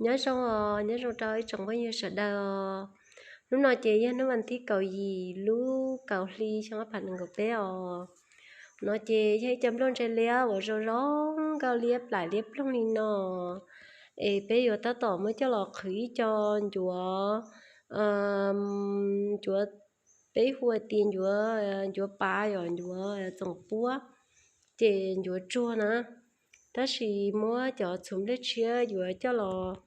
Nyob zoo os, nyob zoo rau ib tsoom phooj ywg sawv daws os. Hnub no ces yog hnub vas thib kaum yim lub kaum hli xyoo ob phav nees nkaum peb os. No ces yog ib co nplooj ntse liab uas zoo zoo nkauj liab plaim liab ploog li no. Es peb yuav tab tom muab coj los qhwv ib co ncuav, ncuav, peb hu tias ncuav, ncuav pav, yog ncuav txoom puab, ces ncuav tsuag na. Tab sis muab cov txhuv nplej tshiab yuav coj los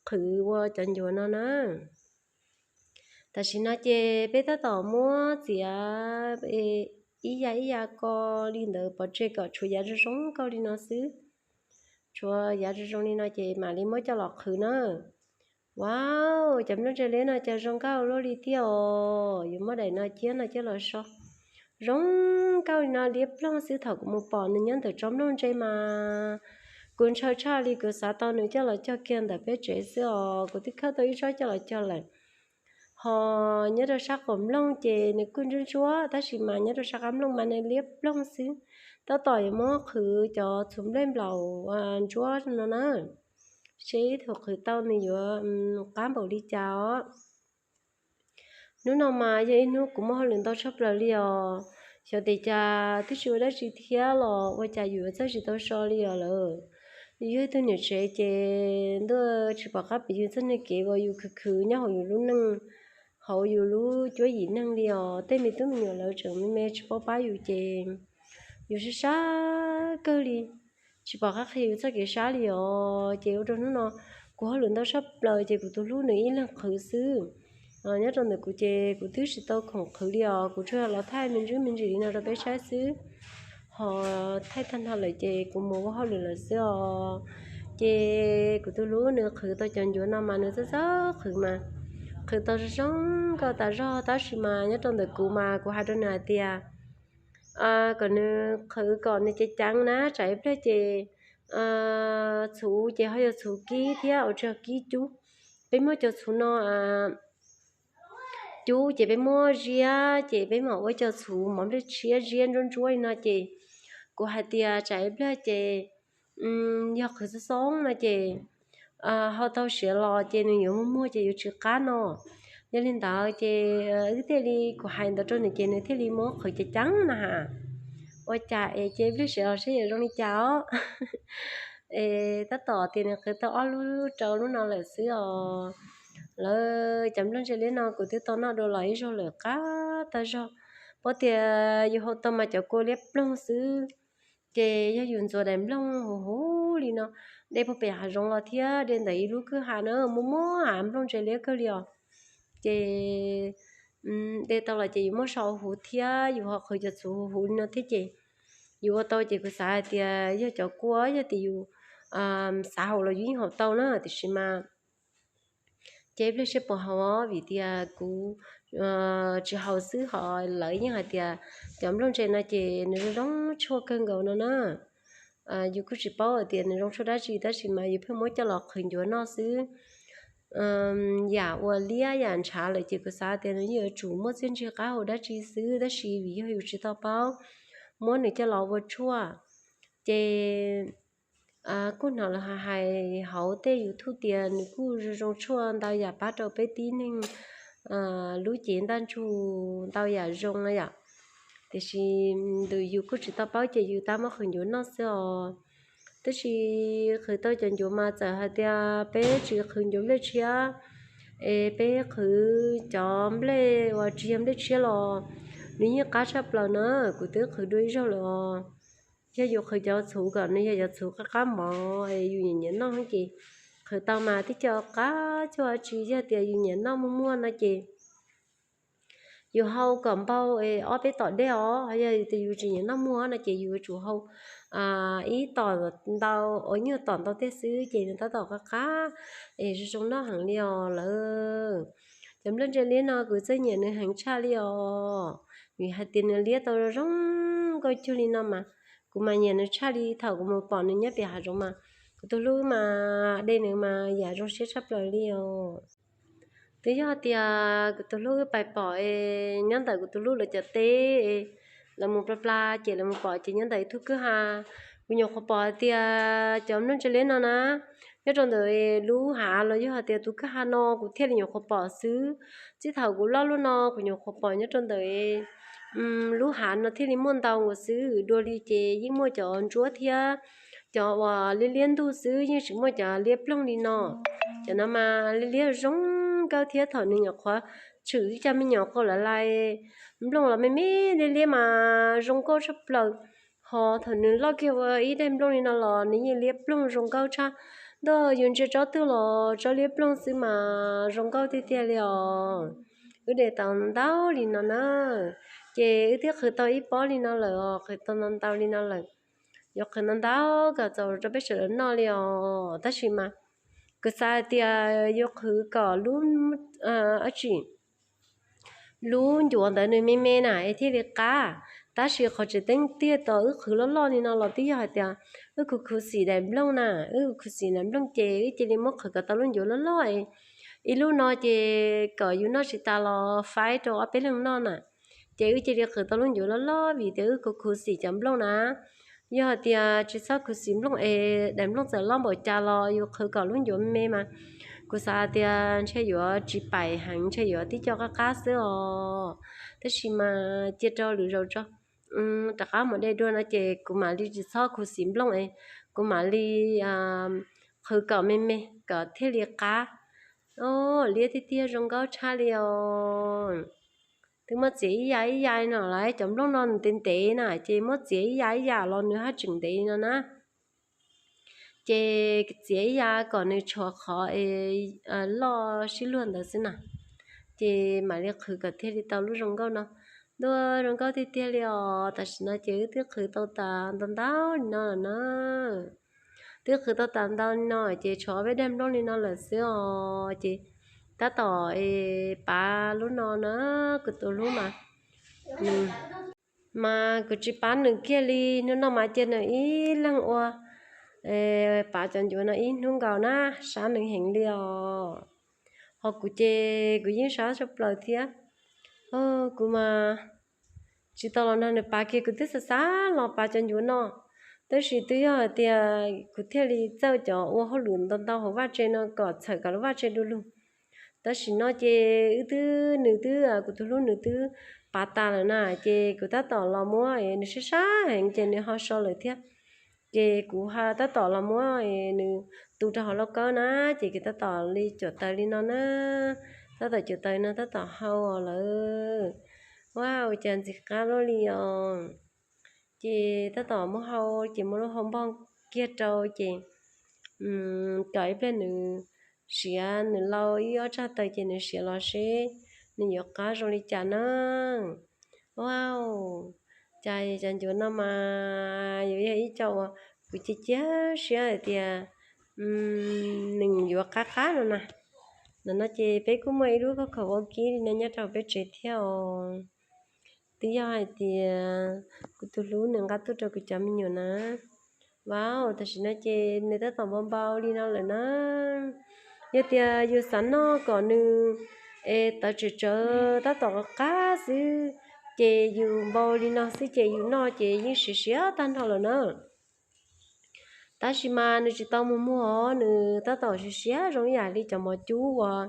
qhwv ua cov ncuav no na. Tam sim no ces peb tab tom muab txiav ib yam ib yam ko li ntawd pov tseg kom tshuav yav zoo zoo nkauj li no xwb. Tshuav yav zoo zoo li no ces mam li muab coj los qhwv na. Wow, cov nplooj ntse liab no cas zoo nkauj luaj li tiag os. Yuav muab daim no ciab no coj los so. Zoo nkauj li no liab ploog xwb, thaum kuv mus pom nws nyob ntawm tsob nplooj ntse mas kuv ntshaw tshaj li, kuv xav tau nws coj los cog kiag ntawm peb tsev xwb os. Kuv twb khawb tau ib tsob coj los cog lawm. Ho nyob rau sab qaum nplooj ces nws kuj ntsuab ntsuab, tab sis mas nyob rau sab qab nplooj mas nws liab ploog xwb. Tab tom yuav muab qhwv cov txhuv nplej nplaum ntsuab no na, seb thaum qhwv tau nws yuav qab npaum li cas os. Hnub no mas yog ib hnub kuv muaj hauj lwm ntau tshaj plaws li os. Xyov tes cas twb tsis ua dab tsi thiab los ua cas yus yuav txawj tsis tau so li os lawm. Yus yog ib tug niam tsev ces ntuj tsis pom qab pes yus txoj neej kev uas yus khwv khwv nyob hauv yus lub neej, hauv yus lub cuab yim neeg li os. Tej me tub me nyuam lawv tseem me me tsis paub pab yus ces yus sab sab kawg li, tsis pom qab qhia yus txoj kev sab li os. Ces ua rau hnub no kuv hauj lwm ntau tshaj plaws ces kuv tus hlub nws ib leeg qhwv xwb. Nyob rau ntawm kuv ces kuv twb tsis tau khoom qhwv li os, kuv tsuas yog los thaij me ntsis me ntsis li no rau peb saib xwb. Ho thaij tag nrho lawm ces kuv mus ua hauj lwm lawm xwb os. Ces kuv tus hlub nws qhwv tau cov ncuav no mas nws txawj txawj qhwv mas qhwv tau zoo zoo nkauj tas zog, tab sis mas nyob rau ntawm kuv mas kuv hais rau nws hais tias kom nws qhwv kom nws ceev ceev na, tsam ib pliag ces txhuv ces ho yog txhuv kib thiab ua tsis yog kib cub. Peb muab cov txhuv no cub ces peb muab ziab ces peb mam ua cov txhuv mov nplej tshiab ziab ntsuab ntsuab li no ces kuv hais tias tsam ib pliag ces yog qhwv xoob xoob no ces ho tau siav los ces nws yuav muag muag ces yuav tsis qab no. Yog li ntawd ces wb thiaj li, kuv hais ntawd rau nws ces nws thiaj li muab qhwv ceev ceev na has. Ua cas es ces ib pliag siav los seb yuav zoo li cas os. Es tab tom tias nws qhwv tau ob lub rau lub no lawm xwb os. Lawv cov nplooj ntse liab no kuv twb tau noj dua los ib zaug lawm qab tag zog. Paub tias yus hau tau mas cov kua liab ploog xwb. Ces yog yus ntxuav daim nplooj huv huv li no, de puag pem hav zoov los thiab de ntawm ib lub kwj ha na muaj muaj nplooj ntse liab kawg li os. Ces de tau los ces yus muab so huv thiab yus ho qhwv cov txhuv huv huv li no thiab ces yus ua tau ces kuv xav hais tias yog cov kua yog tias yus xav haus los yus yeej haus tau na, tiam sis mas ces ib pliag seb puas haus os, vim tias kuv tsis haus xwb ho lawv yeej hais tias cov nplooj ntse no ces nws zoo zoo tshuaj kawg nkaus no na. Yus kuj tsis paub hais tias nws zoo tshuaj dab tsi tab sis mas yus pheej muab coj los qhwv ncuav noj xwb. Yam uas liab yam ntshav lawm ces kuv xav tias nws yeej yuav tsum muaj txiaj ntsig qab hau dab tsi xwb, tab sis vim yog yus tsis tau paub muab nws coj los ua tshuaj, ces kuj hnov lawv hais hauv tej YouTube tias nws kuj zoo zoo tshuaj ntau yam pab rau peb tib neeg lub cev ntaj ntsug ntau yam zoo na yom. Tiam sis ntawm yus kuj tsis tau paub ces yus tab muab qhwv ncuav noj xwb os. Tab sis qhwv tau cov ncuav mas txawm hais tias peb tsis qhwv ncuav nplej tshiab, es peb qhwv cov nplej uas tsis yog nplej tshiab los nws yeej qab tshaj plaws na. Kuv twb qhwv dua ib zaug lawm os. Yog yus qhwv cov txhuv kom nws yog cov txhuv qab qab mov es yus nyiam nyiam noj ces qhwv tau mas tib co qab cuag tsis yog tias yus nyiam noj muaj muaj no ces yus hau kom npau ob peb tom dej os. Yog tias yus tsis nyiam noj muag no ces yus yuav tsum hau ib tom ntau, uas nyuag tom ntau tej xwb ces nws tab tom qab qab es zoo zoo noj heev li os lawm. Cov nplooj ntse liab no kuv txawj nyiam nws heev tshaj li os, vim hais tias nws liab tau zoo zoo nkauj cuag li no mas kuv mas nyiam nws tshaj li. Thaum kuv mus pom nws nyob pem hav zoov mas kuv tus hlub mas de nws mas yam zoo siab tshaj plaws li os. Twb yog tias kuv tus hlub pais pom es nyob ntawm kuv tus hlub lawv cov teb, lawv mus pla pla ces lawv mus pom ces nyob ntawm ib tug kwj ha. Kuv nyuam qhuav pom hais tias cov nplooj ntse liab no na, nyob rau ntawm lub hav los yog hais tias tus kwj ha no kuv thiaj li nyuam qhuav pom xwb. Txij thaum kuv loj lub no kuv nyuam qhuav pom nyob rau ntawm lub hav no thiaj li muaj ntau nkaus xwb. Dua li ces yeej muaj cov ntsuab thiab cov uas liab liab ntug xwb, yeej tsis muaj cov liab ploog li no. Cov no mas liab liab zoo nkauj thiab thaum nws nyuam qhuav tshwm ib co me nyuam qau lawm lais, nplooj los me me liab liab mas zoo nkauj tshaj plaws. Ho thaum nws loj kiag ua ib daim nplooj li no los nws yeej liab ploog zoo nkauj tshaj. Ntuj, yus ntsia tsob twg los tsob liab ploog xwb mas zoo nkauj tiag tiag li os. Wb de tau ntau li no na, ces wb twb qhwv tau ib pob li no lawm os, qhwv tau ntau ntau li no lawm. Yuav qhwv ntau ntau kom txaus rau peb sawv daws noj li os. Tab sis mas kuv xav hais tias yuav qhwv kom lub, ab tsi, lub ncuav ntawd nws me me na es thiaj li qab. Tab sis qhov tseem ceeb tiag tos wb qhwv loj loj li no los twb yog hais tias wb khuv khuv xim daim nplooj na, wb khuv xim daim nplooj ces wb cia li muab qhwv kom tau lub ncuav loj loj es ib lub no ces kom yus noj tsis tas los faib rau ob peb leeg noj na. Ces wb cia li qhwv tau lub ncuav loj loj vim tias wb khuv khuv xim cov nplooj na. Yog hais tias tsis txhob khuv xim nplooj es daim nplooj txawm loj npaum cas los yus qhwv kom lub ncuav me mas kuv xav tias ntshe yuav tsis paim heev, ntshe yuav tib co qab qab xwb os. Tab sis mas cia rau lwm zaus tso, rov qab mus de dua no ces kuv mam li tsis txhob khuv xim nplooj es kuv mam li qhwv kom me me kom thiaj li qab. Liab tiag tiag zoo nkauj tshaj li os. Twb muab txiav ib yam ib yam no lawm, cov nplooj no ntev ntev na ces muab txiav ib yam ib yam los nws haj tseem ntev no na. Ces txiav ib yam kom nws tshuav qhov loj sib luag ntawd xwb na, ces mam li qhwv kom thiaj li tau lub zoo nkauj no. Ntuj, zoo nkauj tiag tiag li os. Tam sim no ces wb twb qhwv tau tas ntau ntau li no lawm na. Twb qhwv tau tas ntau li no ces tshuav ob peb daim nplooj li no lawm xwb os. Ces tab tom pav lub no na, kuv tus hlub mas, mas kuv tsis pab nws kiag li. Hnub no mas cia nws ib leeg ua pav cov ncuav no ib hnub nkaus na, sab nws heev li os. Ho kuv ces kuv yeej sab tshaj plaws thiab. Kuv mas tsis tau los nrog nws pav kiag, kuv twb xav xav los pav cov ncuav no, tab sis twb yog hais tias kuv thiaj li txawj cov ua hauj lwm ntau ntau hauv vaj tse no kom txhawm kom lub vaj tse du lug. Tam sim no ces wb twb, nws twb, kuv tus hlub nws twb pav tas lawm na, ces kuv tab tom los muab, nws sab sab heev ces nws ho so lawm thiab. Ces kuv tab tom los muab nws tu rau hauv lauj kaub na, ces kuv tab tom li cuam taws li no na, tab tom cuam taws no tab tom hau lawm. Ua cas ntxim qab luaj li os. Ces tab tom muab hau, ces muab lub hau npog kiag rau ces kom ib pliag nws siav, nws lau ib ob tsag taws ces nws siav los seb nws yuav qab zoo li cas na. Ua cas cov ncuav no mas yuav yog ib co uas kuv cia cia siab hais tias nws yuav qab qab no na. Ntawm no ces peb kuj muaj ib lub khob khaum vaub kib li no nyob rau peb tsev thiab os. Twb yog hais tias kuv tus hlub nws nqa tuaj rau kuv cov me nyuam na. Vauv, tam sim no ces nws tab tom npau npau li no lawm na. Yog tias yus xav noj kom nws es tawv tsawv tsawv tab tom qab xwb, ces yus npau li no xwb ces yus noj ces yeej siav siav tag nrho lawm na. Tab sis mas nws tsis tau muag muag os, nws tab tom siav siav zoo ib yam li cov mov cub uas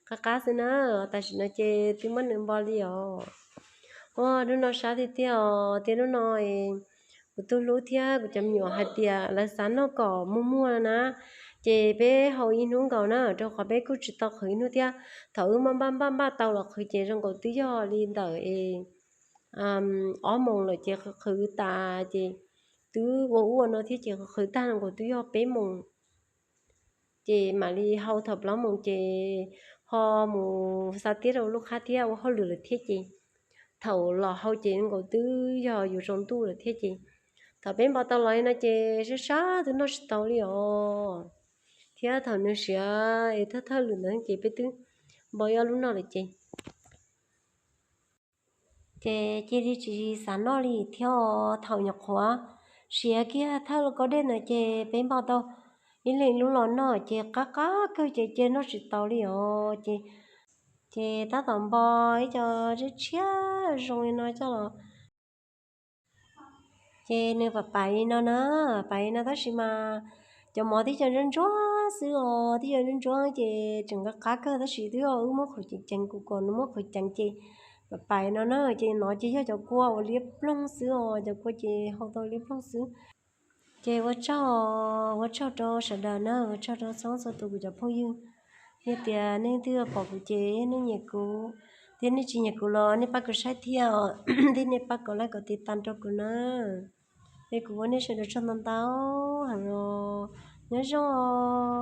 qab qab xwb na. Tam sim no ces twb muab nws npau li os. Ua hnub no sab tiag tiag os, tias hnub no kuv tus hlub thiab kuv cov me nyuam hais tias lawv xav noj kom muag muag na, ces peb hau ib hnub nkaus na, rau qhov peb kuj tsis tau qhwv ib hnub thiab. Thaum wb npaj npaj npaj npaj tau los qhwv ces zoo nkaus twb yog li ntawm es ob moos lawm ces qhwv tas ces twb ua ub ua no thiab ces qhwv tag zoo nkaus twb yog peb moos. Ces mam li hau thaum plaub moos ces ho mus xa tiab rau lub qab thiab ua hauj lwm lawm thiab ces thaum los hau ces zoo nkaus twb yog yuav tsaus ntuj lawm thiab ces thaum peb npau tau los li no ces sab sab twb noj tsis tau li os. Thiab thaum nws siav es thawj thawj lwm ntawd ces peb twb npau ib ob lub noj lawm ces ces cia li tsis xav noj li thiab os. Thaum nyuam qhuav siav kiag thawj lauj kaub dej ntawd ces peb npau tau ib leeg lub los noj ces qab qab kawg ces cia noj tsis tau li os. Ces, ces tab tom npau ib co tshiab tshiab zoo li no coj los. Ces nws pam pam li no na, pam li no tab sis mas cov mov twb co ntsuab ntsuab xwb os, twb yog ntsuab ntsuab ces tseem qab qab kawg tab sis twb yog wb muab qhwv ceev ceev, kuv kom nws muab qhwv ceev ces pais pais no na. Ces no ces yog cov kua uas liab ploog xwb os, cov kua ces hau tau liab ploog xwb. Ces ua tsaug, ua tsaug rau sawv daws na, ua tsaug rau txhua txhua tus kuv cov phooj ywg. Yog tias nej twb pom kuv ces nej nyiam kuv, thiab nej tsis nyiam kuv los nej pab kuv saib thiab os, thiab nej pab kom like kom tiv tas rau kuv na. Es kuv ua nej sawv daws tsaug ntau ntau heev os, nyob zoo os.